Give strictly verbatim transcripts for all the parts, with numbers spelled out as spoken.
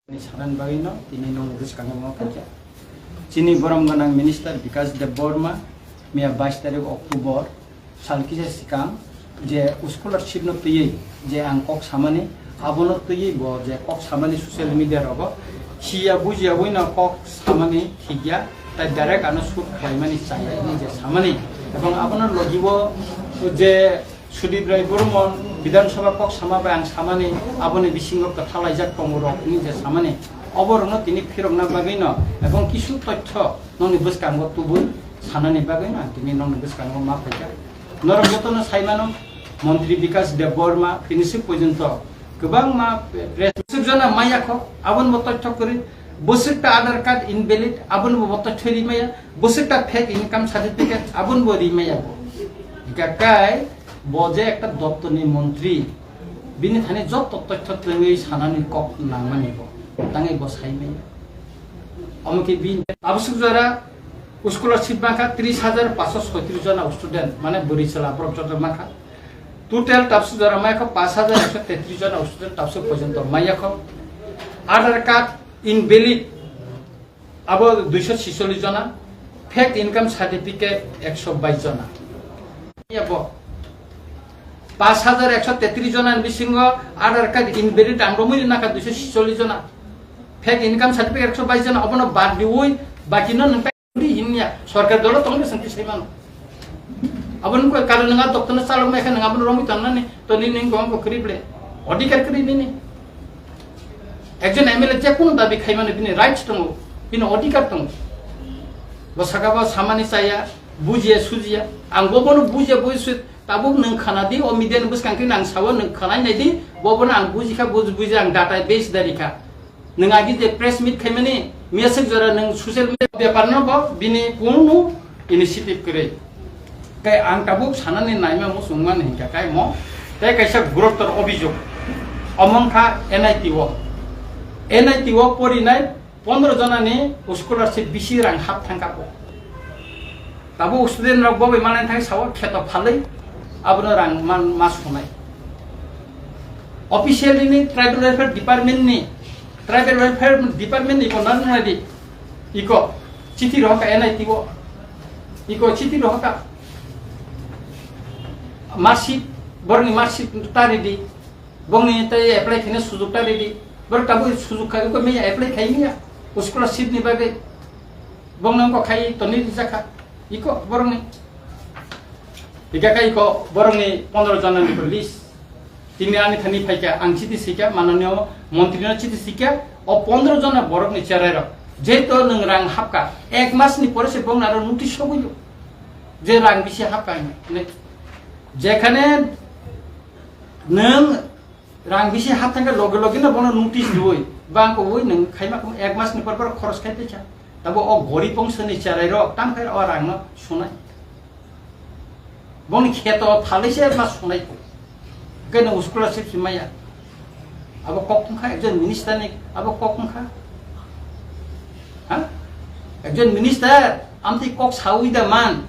Ni sanan bagwi no tini nong bwskango mo khaikha. Chini borom gwnang minister Bikash Debbarma miya bais tarik October sal kisa sikang je scholarship no twiwi je ang kok samani, abono twiwi bo je kok samani social media rogo siya bujiya wi no kok samani thikya, tai direct ano shoot khlaimani chaya ni je samani, ebong abono logibo je Sudip Rai Burman Bidhan Sabha kok sama bai ang samani, aboni bisingo kwthalaijak tongo rok ni je samani, obo rokno tini phirokna bagwi no ebong kisu tothyo nokni bwskango tubui sanani bagwi no ang tini nokni bwskango ma phaikha. Norok jotono saimano, Montri Bikash Debbarma tini swk porjonto kwbangma press bwswk jona maya kho, aboni bo tothyo kwrwi, bwswkta Aadhaar card invalid, aboni bo tothyo ri maya, bwswkta fake income certificate, aboni bo ri maya bo. Hingkha kai bo je ekta doptorni montri, bini thani joto tothyo twrwngwi sanani kok nangmani bo, tangwi bo sai maya. Omo khe bini tabuk swk jora scholarship mankha tris hajar paanshsho soitris jona student, mane bwrwi chwla borok joto mankha. Total tabuk swk jora mankha paanch hajar ekso tetris jona student tabuk swk porjonto mankha. Aadhaar card invalid abo duiso chisollis jona, fake income certificate ekso bais jona. Yabo paanch hajar ekso tetris jona ni bisingo Aadhaar card invalid ang romwi nakha duiso chisollis jona, fake income certificate ekso bais jona, obono bad diwi baki no nang di hinya sorkar dolo tongni sangti sai mano. Aboni ko karon nang doktor na chalok mai kha nang aboni romwi tongnani to nini gom ko krible odikar kri nini. Ekjon M L A je kono dabi khaimani bini rights tongo, bini odhikar tongo. Bo saka bo samani chaya, bujiya sujiya. Ang bo bono bujiya buji su, tabuk nwng khana di, o media ni bwskang khe nang sawo nwng khanai nai di, bo bono ang bujikha, buj-, buji ang data base dari kha. Nwng agi je press meet khaimani, message jora nwng social media bepar no bo bini kunu initiative kwrwi. Tei ang tabuk sanani naima muchungmani hinkha kai mo tei kaisa guruttor obijog. Omo wngkha N I T o. N I T o porinai pondro jonani scholarship bisi rang hap thangkha bo. Tabuk student rok bo bai manai thang sao kheto phalwi abono rang man ma sunai. Officially ni tribal welfare department ni, tribal welfare department ni ko nan nai di. Iko chithi rohaka N I T o. Iko chithi rohaka. Marksheet, borni marksheet ta ready. Bongni tai apply khaina sujuk ta ready. Bor tabuk sujuk khai ko me apply khai niya. Scholarship ni bagwi. Bongno ko khai toni rijak kha. Iko borokni. Ika kai iko borokni pondro jona ni list. Tini ani thani phaikha, ang chiti sikha, mananiyo montri no chiti sikha, o pondro jona borok ni cherai rok. Jeto nwng rang hapka, ek mas ni pore se bong naro notice sogwi yo. Je rang bisi hapka hinwi. Jekhane nwng rang bisi hap thangkhe loge loge no bono notice riwi, bang kowoi nwng khaima khamu ek mas ni por por khoros khai phaikha. Tabo o gorib bongso ni cherai rok tang khai o rang no sunai. Boni kheto phalwi se ma sunai ko. Keno scholarship si maya. Abo kok wngkha ekjon minister ni, abo kok wngkha. Ha? Ekjon minister, amtwi kok sawi da man.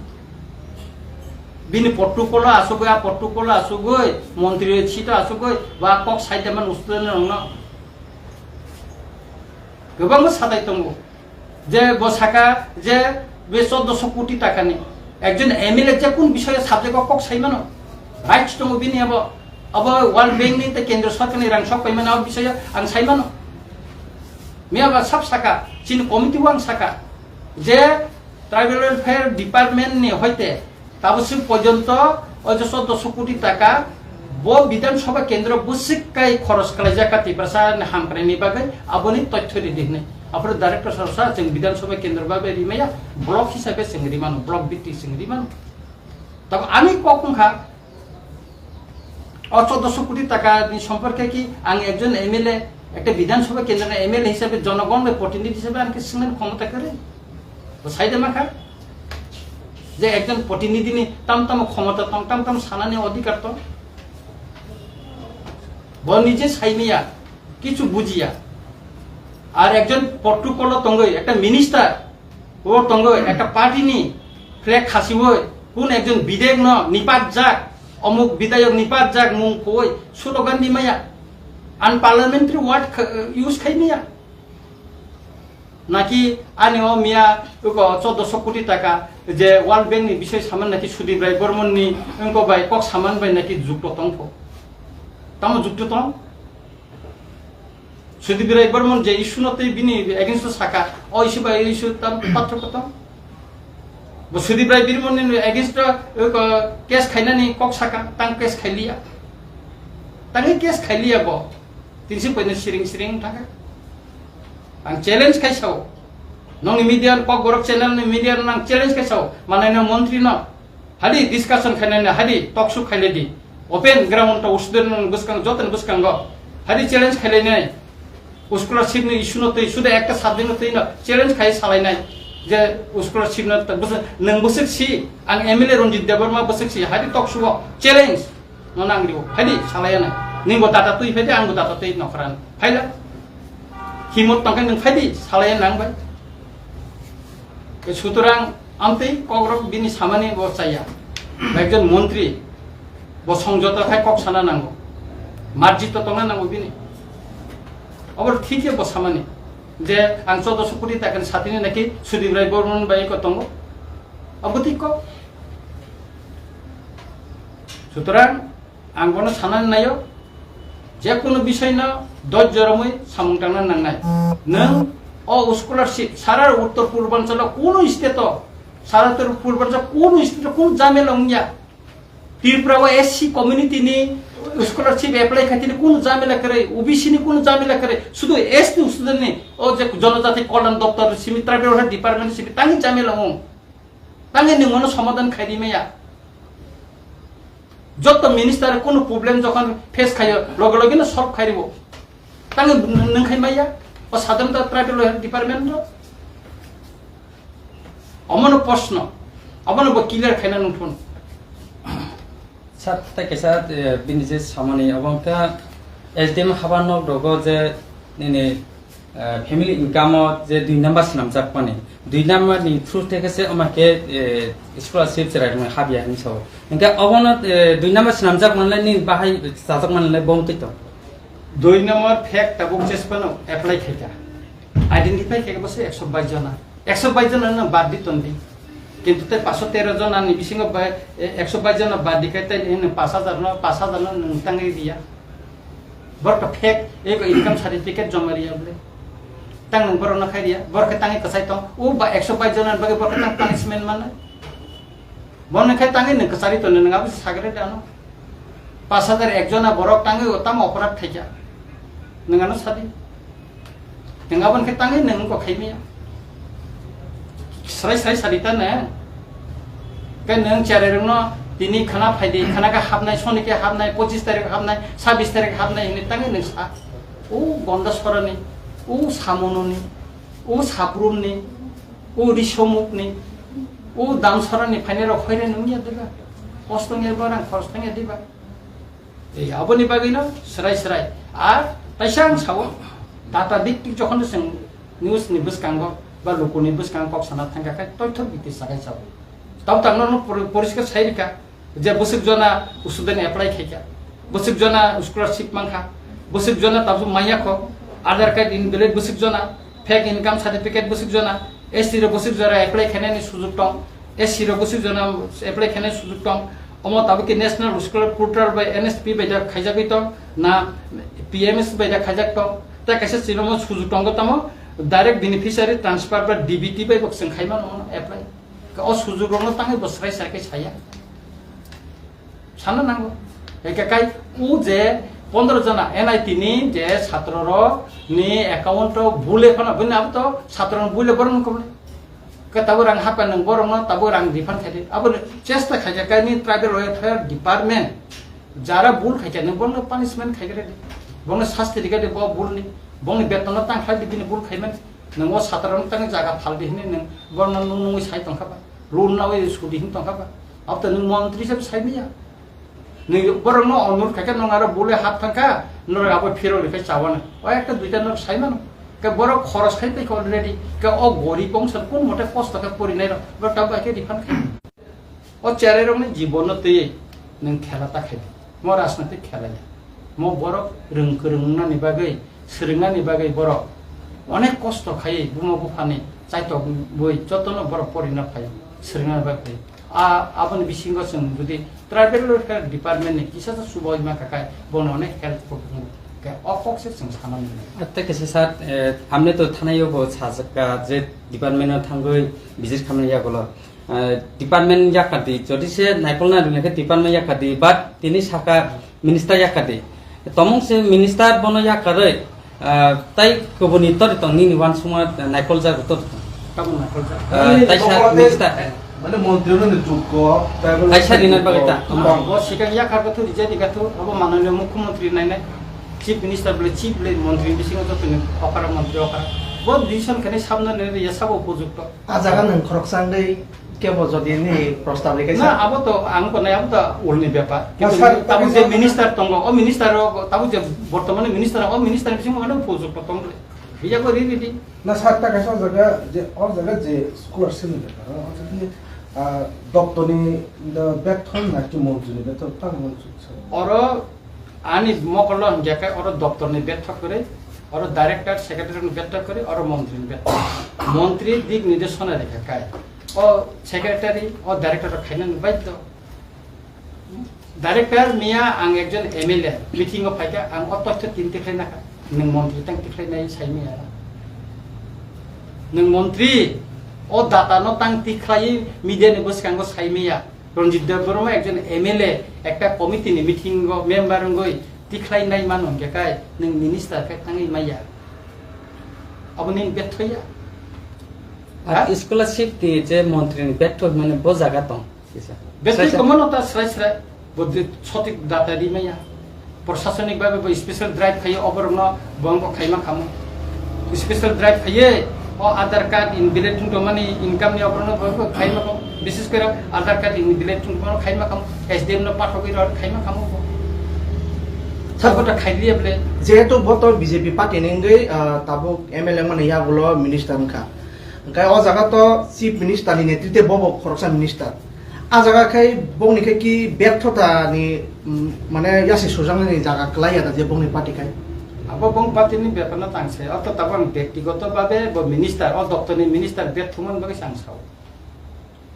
Bini protocol o asugwi, a protocol o asugwi, montri seat o asugwi, ba kok sai da man ustulan rokno. Kwbangma satai tongo. Je bo saka je be chordoso koti takani ekjon M L A je kun bisoyo subject o kok sai mano, rights tongo bini abo, abo World Bank ni tei Kendra Sorkar ni rang sok pai mano, abo bisoyo ang sai mano. Miya ba sab saka, chini committee o ang saka je Tribal Welfare Department ni hoite Tabuk swk porjonto o je chordoso koti taka bo Bidhan Sabha kendro bwswk kai khoros khlaijak kha Tiprasa ni hamkrai ni bagwi, aboni tothyo ridi hwnwi. Aphuru director sir sa chwng Bidhan Sabha kendro bagwi rimaya, block hisabe chwng rimano, block bhitti chwng rimano. Tabuk ani kok wngkha, o chordoso koti taka ni somporke ki ang ekjon M L A, ekta Bidhan Sabha kendro ni M L A hisabe, jonogon bai protinidhi hisabe ang khe swngnani khomota kwrwi. Bo sai de ma kha je ekjon protinidhi ni tam tam khomota tong, tam tam sanani odhikar tong. Bo nije sai maya, kichu bujiya. Ar ekjon protocol o tongwi ekta minister, o tongwi ekta party ni flag khasiwi kun ekjon bidhayok no nipatjak, omuk bidhayok nipatjak mung koi slogan di maya, unparliamentary word kha-, use khai maya. Naki ani o miya uko choddo so koti taka je World Bank ni bisoi saman naki Sudip Rai Bormon ni wngko bai kok saman bai naki jukto tongpho? Tamo jukto tong? Sudip Rai Bormon je issue no tei bini against o saka, o issue bai issue tam pathor ko tong? Bo Sudip Rai Bormon ni against o, uko, case khainani kok saka, tang case khailiya. Tangi case khailiya bo. Tinsi poino siring siring thaka. Ang challenge khai sao. Nongni media, Kokborok channel ni media no ang challenge khai sao. Manai no montri no. Hadi discussion khainai na, hadi talk show khailai di. Open ground to student no bwskang, joto ni bwskango. Hadi challenge khailai nai. Scholarship ni issue no twi, suda ekta subject no twi no challenge khai salai nai. Je scholarship no ta bwswk, nwng bwswk si, ang M L A Ranjit Debbarma bwswk si, hadi talk show o challenge. No nang ribo, phaidi, salaya nang. Ningbo data twi phaidi, angbo data twi nokharan. Phaila. Himot tongkhe nwng phaidi, salaya nang bai. Ke sutorang amtwi kokrok bini samani bo chaya. Ekjon montri, bo songjoto khai kok sana nango. Marjito tongna nango bini. Obor thikhe bo samani. Je ang choddo so koti takan satini naki Sudip Rai Bormon bai ko tongo. Abo thik kok. Sutorang, ang bono sanani naio, je kunu bisoi no dojjo romwi samung tangna nangnai. Nwng o scholarship sara Uttor Purbanchalo kunu state o, sara Uttor Purbanchal kunu state o kunu jamela wngya. Tripura o S C community ni scholarship apply khaitini kunu jamela kwrwi, O B C ni kunu jamela kwrwi, sudu S T student ni o je Jonojati Kalyan Doptor simi, Tribal Welfare Department simi tangi jamela wng. Tangi nwng mono somadan khaidi maya. Joto minister kunu problem jokhon face khayo, loge loge no solve khairibo. Tangi nwng khai maya, o sadhan ta Tribal Welfare Department ro. Omono proshno, omono bo clear khaina nungthun. Sir, tei kaisa, eh, bini je samani abo wngkha S D M haba nok rogo je nini, eh, family income o je dui number swnamjak mani, dui number ni through theke se omo khe, eh, scholarship cherai rwngmani habya hinwi sao. Hingkhe obono, eh, dui number swnamjak manle nini bahai chajak manle bo wngtwi tong. Dui number fake tabuk chespano apply khaikha. Identify khaikha bo se ekso bais jona. Ekso bais jona no bad di tondi. Kintu tei paso tero jona ni bisingo bai, e, ekso bais jona bad di khai tei nwng pash hajar no, pash hajar no nwng tangwi riya. Borok to fake, eko income certificate joma riya bole. Tang nwng borok no khai riya, borok khe tangwi kwchai tong. O ba ekso bais jona ni bagwi borok khe tang punishment manai. Bono khai tangwi nwng kwchari tonwi nwng abo se sagre de ano. Pash hajar ekjona borok tangwi o tamo oporad khaikha. Nwng ano sadi. Nwng aboni khe tangwi nwng wngkok khaimaya. Srai srai sadi ta nwng. Khe nwng cherai rokno tini khana phaidi, khana khe hapnai, soni khe hapnai, pochis tarik hapnai, sabis tarik hapnai hinwi tangwi nwng sa. O gonda sorani, o samononi, o sabrumni, o risomukni, o damsorani phainai rok hoirai nungya diba? Kosto wngya diba, rang khoros thangya diba? Ei, aboni bagwino srai srai. Ar taisa ang sao, data dik tik jokhon chwng news ni bwskango ba lukuni bwskango kok sana thangkha khe toithok biti sakai sao. Tamo tangno no pori-, poriskar sai rikha. Je bwswk jona student apply khaikha, bwswk jona scholarship mankha, bwswk jona tabuk manya kho, Aadhaar card invalid bwswk jona, fake income certificate bwswk jona, S T rok bwswk jona apply khainani sujug tong, S C rok bwswk jona apply khainani sujug tong, omo tabuk ki National Scholar Portal bai N S P bai da khaijagwi tong, na P M S bai da khaijak tong, tei kaisa chini omo sujug tongo tamo direct beneficiary transfer ba D B T bai bo chwng khaimano apply. O sujug rokno tangwi bo srai srai khe saya. Sana nango. Eke kai o je pondro jona N I T ni je satro rok ni account o bule phano bini abo to satro no bule borok no kobni. Ke tabo rang hapka nang borok no tabo rang refund khai di. Abo chesta khai khe kai ni tribal welfare department jara bul khai khe nang borok no punishment khai khe di. Borok no sasti rikha di bo bul ni. Borok ni beton no tang khai di bini bul khai man. Nang o satro no tang jaga phal di hini nang borok no nung nungwi sai tong kha ba. Rule nawi sudi hin tong kha ba. Abo to nung montri se sai miya. Nung borok no onur khai khe nung aro bule hap thang kha, nung abo phiro ri khai chawa nang. O ekta duita nung sai mano. Ke borok khoros khai pai kha already. Ke o gorib bongsa kun mote kosto khe pori nai rok. Borok tabo khe refund khai. O cherai rok ni jibon no twi nung khela ta khai. Mo rajnitik khela ya. Mo borok rwng kwrwng nani bagwi, swrwng nani bagwi borok Onek kosto khaiwi buma buphani chaitok bui jotono borok porina phai, swrwngna bai phai. A, aboni bisingo chwng jodi tribal welfare department ni kisa sa subaima kakai bono onek help kok wngo. Ke o kok se chwng sana nini. Atta kisa sir, eh, amne to thanai yo bo sajak ka je department o thangwi visit khamni yagulo. Eh, department yakadi, jodi se naikolna rwngya khe department yakadi, but tini saka minister yakadi. Tomung se minister bono yakarwi, ah, tai kubuni tori tong nini uansukma naikol jago tori tong. Tamo naikol jago. Ah, tai sa Bokol minister. Mane montri no ni jukko, tai bole Kaisa rinai bagwi ta. Tong. Bo sikang yakar ko thuri jadi ka thu, abo mananiya mukhyamantri nai nai. Chief minister bole chief le montri bisingo joto ni okara montri okara. Bo decision khani samna ne ya sabo upojukto. A jaga nwng khoroksa wngwi kebo jodi nini prostab rikha Na, sa? Abo to ang ko nai, abo to ulni bepar. Na, Kintu sir, tabuk je sir, minister tongo, o minister o, tabuk je bortomani minister, o minister bisingo ano pujok to tong le. Biya ko ri ri di. Na, sir, ta kaisa o jaga je, o jaga je scholarship ni bepar, o jaga ni, ah, doptor ni, the bethon na ki montri ni bethon, ta montri, sir. Oro Ani mokolo hingkha khe oro doptor ni bethok kwrwi, oro director, secretary ni bethok kwrwi, oro montri ni bethok. Montri dik nirdeshona rikha khe o secretary, o director rok khaina ni baidhyo. Director miya ang ekjon M L A meeting o phaikha, ang o tothyo tin tikhlai nakha, nwng montri tang tikhlai nai sai miya. Nwng montri o data no tang tikhlai media ni bwskango sai miya. Ranjit Debbarma ekjon M L A, ekta committee ni meeting o member wngwi tikhlai nai mano hingkhe kai nwng minister khe thangwi maya. Abo nini bethoya. Ar Ha? Scholarship ni je montri ni betho mane bo jaga tong kisa. Betho Srai srai. Komono ta srai srai. Bo de sotik data di maya. Prosasonik babe bo special drive khayo, oborokno bo wngkha khaima khamu. Special drive khaye, o Aadhaar card invalid wngtongmani income ni oborokno bo wngkha khaima khamu. Bises kore Aadhaar card invalid wngtongmani khaima khamu. S D M no pathogwi rw khaima khamu bo. Sabo ta khailiya ble. Jehetu bo to B J P party ni wngwi, ah, tabuk M L A mani yagulo minister wngkha. Hwnkhe o jaga to chief minister ni netrite bo bo khoroksa minister. A jaga khai bongni khai ki berthota ni, mm, mane yasi sujaknani jaga kwlai ya da je bongni party khai. Abo bong party ni bepar no tang se, ortho tabang bektigoto babe bo minister, o doptor ni minister berthumani bagwi chang sao.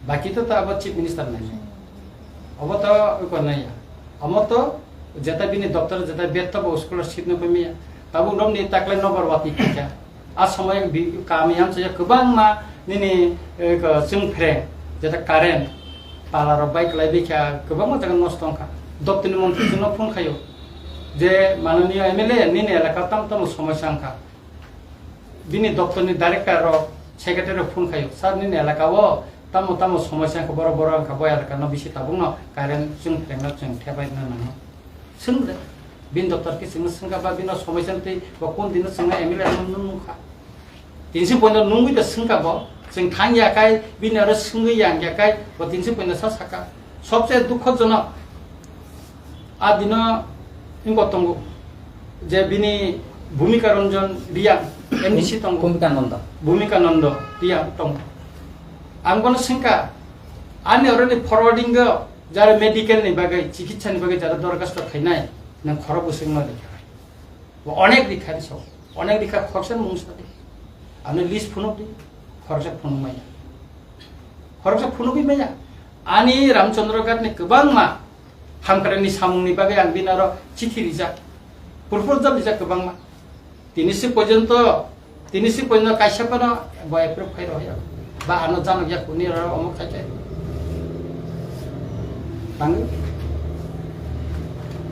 Baki to ta abo chief minister nai nai. Abo to ko nai ya. Amo to jeta bini doptor jeta bertho bo scholarship no pemia. Tabuk romni taklai nobar wati kha. A somoy bi-, kami hamsaya kwbangma nini, eh, ka chwng phreng, jeta current, pala rok bai kwlai bai kha, kwbangma jaga nosto wng kha. Doptoni montri chwngno phone khaio je, "Mananiya M L A, nini elaka tamo tamo somosya wng kha." Bini doptoni director rok, secretary rok phone khaio, "Sir, nini elaka o tamo tamo somosya wng kha, borok borok wng kha, bo elaka no bisi tabuk no current chwng phreng no chwng thepai no nango." Swng de. Bini doptor khe chwngno swngkha ba bino somosya twi bo kun dino chwngno M L A no nung nung kha. Tinsi poino nungwi da swngkha bo. Chwng thang ya kai bini aro swngwi yang ya kai bo tinsi poino sa saka. Sobse dukhojonok. A dino ingo tongo. Je bini Bhumika Ranjan Reang M D C tongo. Bhumika Nanda. Bhumika Nanda Reang tongo. Ang bono swngkha. Ani oroni forwarding o Jara medical ni bagwi, chikitsa ni bagwi jara dorkhasto khainai, nang khorok bwswk no rikha. Bo onek rikha ni sao, onek rikha khoroksa mung sa di. Ano list phunuk di, khoroksa phunuk maya. Khoroksa phunugwi maya. Ani Ramchandra Ghat ni kwbangma hamkrai ni samung ni bagwi ang bini aro chithi rijak. Proposal rijak kwbangma. Tini se porjonto, tini se porjonto kaisa phano bo approve khai rw ya. Ba ano janok ya kuni ro omo khai khai. Tang.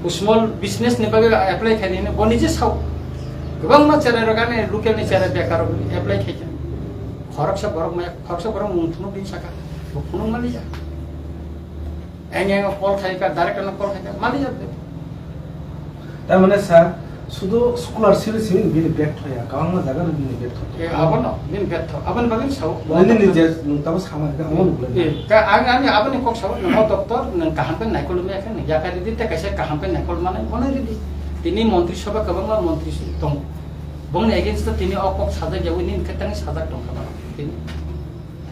Small business ni bagwi apply khai ni bo nije sao. Kwbangma cherai rok ani local ni cherai bekar rok apply khai kha. Khoroksa borok maya, khoroksa borok mung thunuk din saka. Bo phunuk mani ya. Eng eng call khai ka, direct ano call khai ka, mali ya. Tar mane sir, sudu scholarship simi bini bag thoya, kabangma jaga no bini bag thoya. Eh, abono, bini bag tho, aboni bagwi sao. Nini ni je nung tabo sama ka, amo nukle. Eh, ka, ang, ani aboni kok sao, nang o doctor, nang kaham khe naikol maya khe, nang yakari di, te kaisa kaham khe naikol manai, bono ridi. Tini montri sabha kabangma montri si tong. Bongni against o tini o kok sajak yawi, nini khe tangwi sajak tong kha ba. Tini.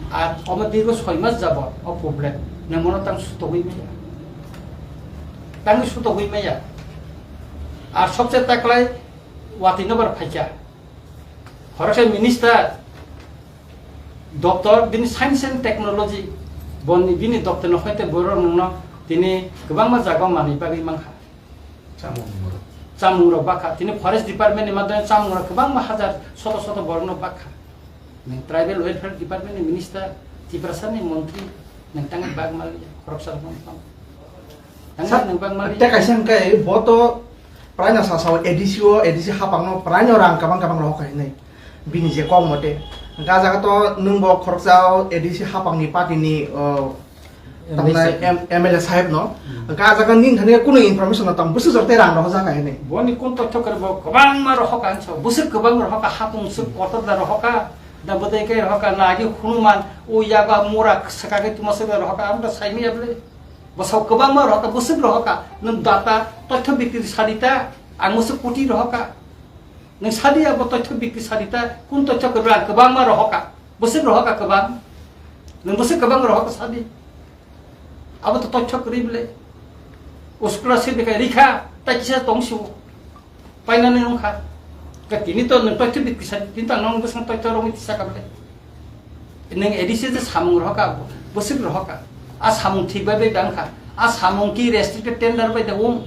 Ar omo dirgo soi mas jabot o problem, nang mono tang sutogwi maya. Tangwi sutogwi maya. Ar sobse taklai watwi nobar phaikha. Khoroksa minister doptor, bini science and technology, boni, bini doptor no hoite borok nungno tini kwbangma jaga manwi bagwi mankha. Chamung rok. Chamung rok bakha. Tini forest department ni madhyame chamung rok kwbangma hajar, soto soto borok no bakha. Nang tribal welfare department ni minister, Tiprasa ni montri, nang tangwi bak maliya, khoroksa rok no tang. Tangwi Sa-, nang bak maliya. Tei kaisa hwnkhe bo to Praino sasao A D C o, A D C hapangno praino rang kabang kabang rohor kha hinwi. Bini je kok mote. Hwnkhe ah jaga to nwng bo khoroksa o A D C hapangni party ni, o, M L A tamna saheb. M-, M L A saheb no. Hmm. Hwnkhe ah jaga nini thani kunu information no tamo bwswk jora tei rang rohor jaka hinwi. Boni kun totho khe bo kwbangma rohor kha hinwi sao. Bwswk kwbang rohor kha, hapung swk kotor da rohor kha. Da bwdai khe rohor kha, na agi hunuman, o yago mura swkagwi tuma swk rohor kha, ang da saimanya bwle. Bwsao kwbangma rohor kha, bwswk rohor kha, nwng data, tothyo bikri sadi ta, ang bwswk koti rohor kha. Nwng sadi abo tothyo bikri sadi ta, kun tothyo kwbra kwbangma rohor kha, bwswk rohor kha kwbang. Nwng bwswk kwbang rohor kha sadi. Abo to tothyo kwrwi bwle. O scholarship ni khe rikha, tai kisa tong sio. Painani wngkha. Ka tini to nwng toithobit kisa, tini to ang nwng bwswng toitho romwi tisa kabde. Nwng A D C je samung rohor kha, bwswk rohor kha. A samung thik bai bai da wngkha. A samung ki restricted tender bai da wng.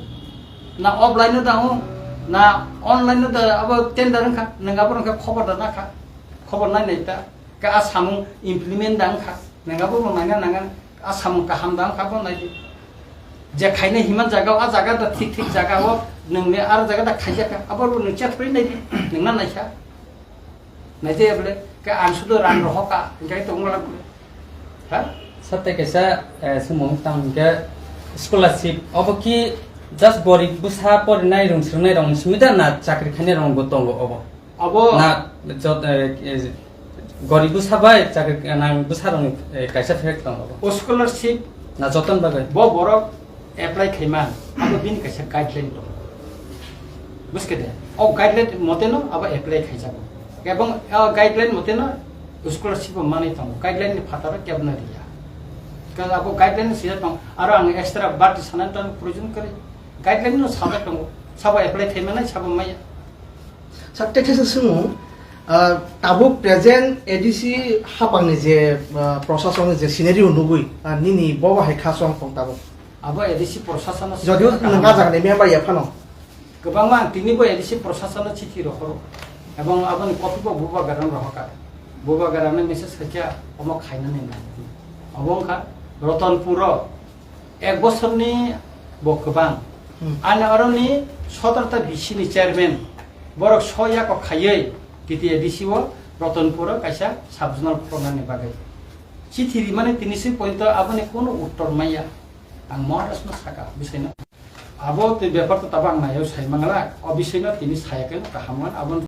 Na offline no da wng, na online no da abo tender wngkha. Nwng abo wngkha khobor da nakha. Khobor nai nai ta. Ka a samung implement da wngkha. Nwng abo bo naina nangani. A samung kaham da wngkha bo naidi. Je khaina himan jaga o, a jaga da thik thik jaga o, nwng le ar jaga da khaijak kha. Abo bo nwng check rwi naidi, nwng na naikha. Naidi abole, ke ang sudo rang rohor kha, hingke tong wala bole. Ha? Sir, tei kaisa, eh, swngmung tang hingke scholarship, obo ki just gorib bwsa porinai rung swrwngnai rong simi da na chakri khainai rong bo tongo obo? Abo na jot-, eh, eh, gorib bwsa bai chakri nang bwsa rokni, eh, kaisa fact tongo. O scholarship na joton bagwi. Bo borok apply khaiman, abo bini kaisa guideline tongo. Buskhe de? O guideline mote no abo apply khaijago. Ebong o guideline mote no scholarship bo manwi tongo. Guideline ni phataro kebo no riya. Ka abo guideline sijak tong, aro ang extra bati sanan tang proyojon kwrwi. Guideline no sajak tongo. Sabo apply khaimanai, sabo maya. Sir, tei khe swngmung, ah, tabuk present A D C hapangni je, ah, prosasonni je scenario nugui, ah, nini bo bahai kha chwng tong tabuk? Abo A D C prosasonno jodio swngna kaham. Nang ah jagani member ya phano? Kwbangma ang tinibo A D C prosasonno chithi rohoro. Ebong aboni copy bo bubagrano rohorkha. Bubagrano message khaikha omo khainani nai. Obo wngkha Rotonpuro ek bosorni bo kwbang. Hmm. Ani oroni sotoro ta B C ni chairman, borok so yako khaiwi T T A D C o Rotonpuro kaisa sub-zonal khornani bagwi. Chithi rimani tini se pointo aboni kono uttor maya. Ang Maharaj no saka, bisaino. Abo tei bepar to tabo ang naio sai mangala, o bisaino tini saya khe kaham man, aboni